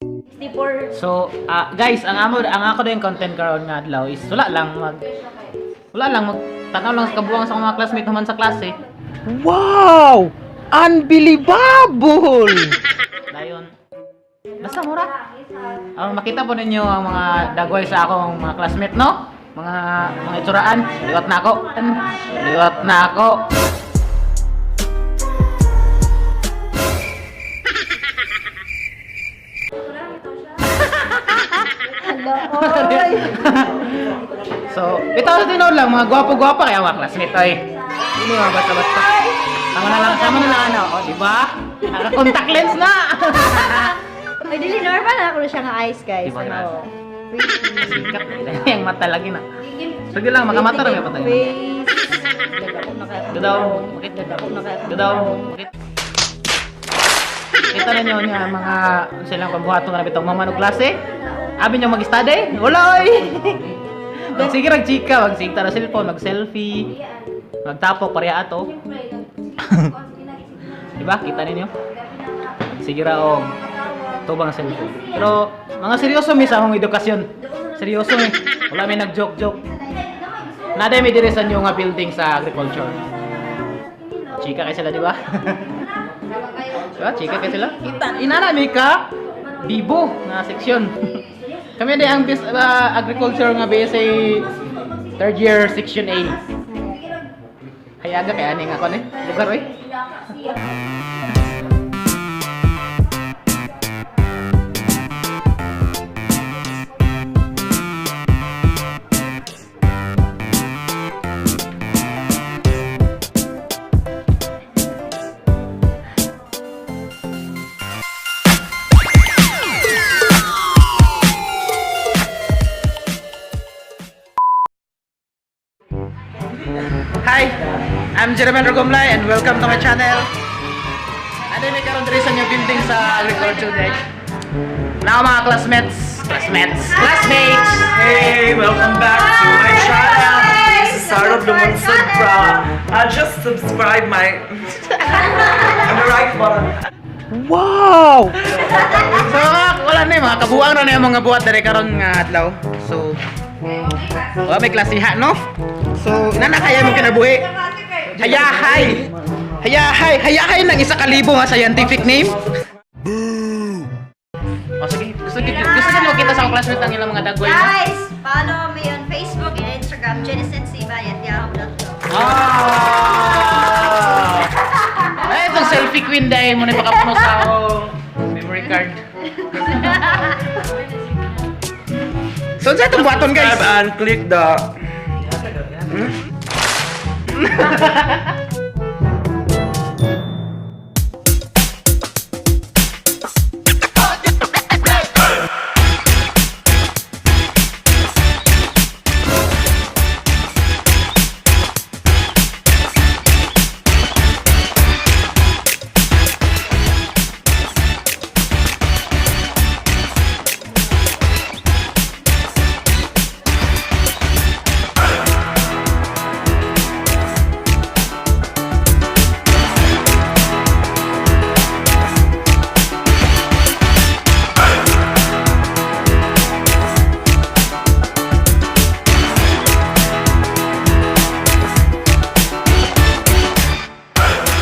64. So, guys, ang amo ang ako din content karon nga adlaw is wala lang mag tanaw lang sa kabuang sa akong mga classmate human sa klase. Wow! Unbelievable! Dayon. Basta mura. Ang makita po ninyo ang mga dagway sa akong mga classmate, no? Mga itsuraan. Liwat na ako. Liwat na ako. Hello, oy. So, ito sa tinuod lang, mga gwapo-gwapa kaya mga classmate, oy. Hindi mga basta-basta. Tama na lang ano, o, di ba? Naka-contact lens na. Ay, dili normal na ako siya nga eyes, guys. Di ba, Ano? Sikat na yung mata lagi na. Sige lang, makamata ra may patay. Face. Dagako na kayo. Dadaw, bakit? Dagako na kayo. Dadaw, bakit? Kita na nyo niya mga silang pambuhato nga bitong mama no klase. Abi nyo mag-study? Wala oy. Magsige rag chika, magsigta ra cellphone, mag-selfie, magtapok pareha ato. Di ba? Kita ninyo? Sige ra og tubang cellphone. Pero mga seryoso mi sa akong edukasyon. Seryoso mi. Wala mi nag-joke-joke. Naday mi diri sa inyo nga building sa agriculture. Chika kay sila, di ba? Di ba? Chika kay sila. Kita inana mi ka bibo nga seksyon. Kami di ang agriculture nga BSA third year section A. Hayaga kay ani nga kon eh. Lugar oy. Hi, I'm Jeremy Rogomlay and welcome to my channel. Ano may karon diri sa new building sa agriculture guys. Now mga classmates, classmates, classmates. Hey, welcome back to my channel. This is Sarah Blumenson Bra. Just subscribe my on the right button. Wow! So wala na yung mga kabuang na yung mga buhat diri karon nga adlaw. So wala may klasiha no? So inana kaya mo kinabuhi. Hayahay. Hayahay, hayahay lang 1,000 nga scientific name. O sige, gusto mo kita sa akong classmate ang ilang mga dagway no? Guys, follow me on Facebook and Instagram, jennisensiba@yahoo.com. Ah! Ay, itong selfie queen dahil mo na ipakapuno sa akong memory card. So, sa itong button, guys? Subscribe and click the...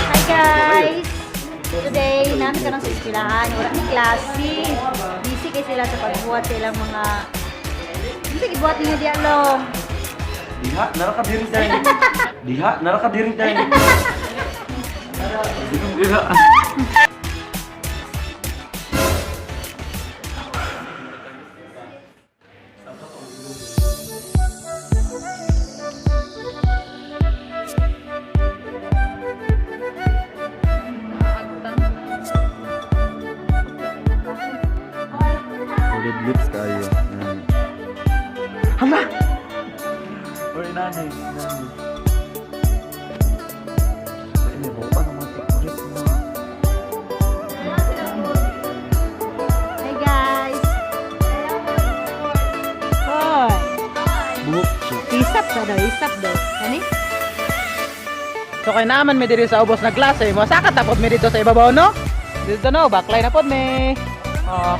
Hi guys! Today, namin ka sa eskwelahan. Wala ni klase. Busy kay sila sa pagbuhat sa ilang mga... Ano sa gibuhat ninyo diya long? Diha, narakadiri tayo. Diha, narakadiri tayo. Diha. Solid lips kayo. Hala! Uy, nani, nani. Ay, may buka naman si Kurit na. Hi guys! Hoy! Buhok siya. Isap ka daw, isap daw. Kani? So kay naaman mi diri sa ubos na klase, masaka tapos mi dito sa ibabaw no? Dito no, backline na pod mi. Oh.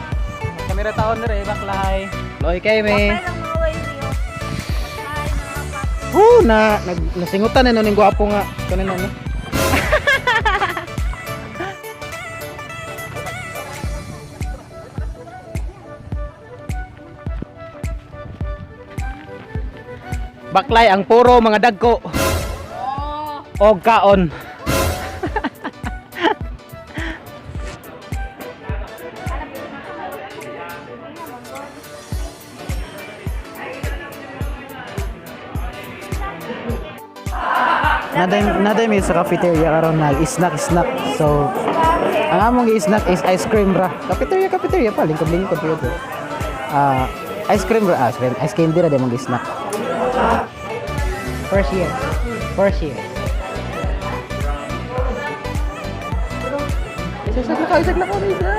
Kamera taon na rin, baklay. Loy kay me. Woo, na nag nasingutan na ning gwapo nga kanina, no. Baklay ang puro mga dagko. Og kaon. Naday mi sa cafeteria karon, nag snack snack. So ang among gi-snack is ice cream ra. Cafeteria, cafeteria pa, lingkod lingkod pa yun. Ah, ice cream ra, ice cream, ice candy ra day mong gi-snack. First year. First year. Isag na ka, isag na ka, isa.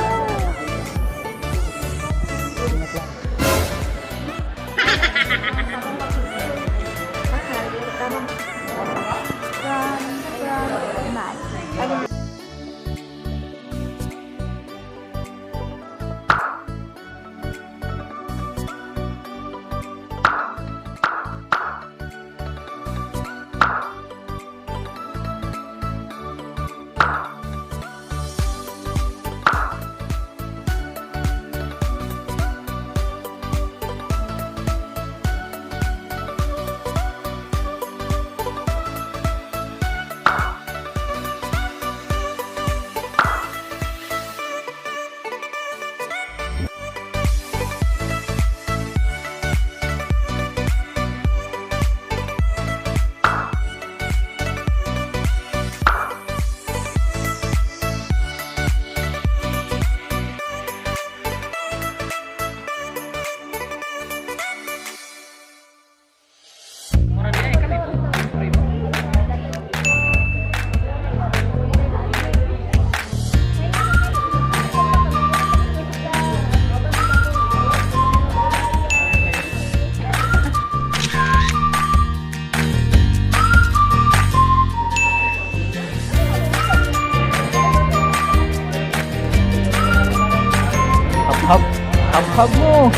Hab hab hab mo.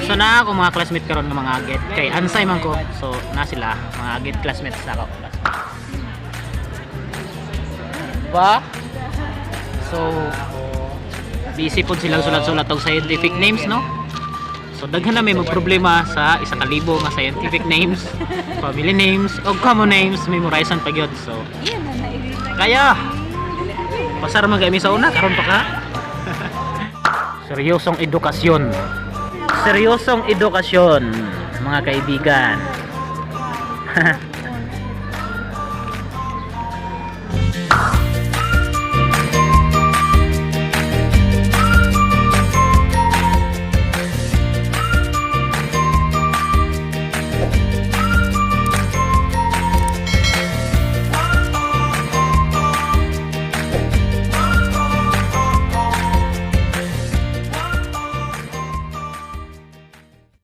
So na ako mga classmate karon nga mga agit kay ansay man ko. So na sila mga agit, classmates na ako. Ba? So busy pod silang sulat-sulat og scientific names, no? So daghan na may magproblema sa 1,000 nga scientific names, family names, o common names, memorizan pa gyud. So kaya pasar man kami sa una karon pa ka. Seryosong edukasyon. Seryosong edukasyon, mga kaibigan.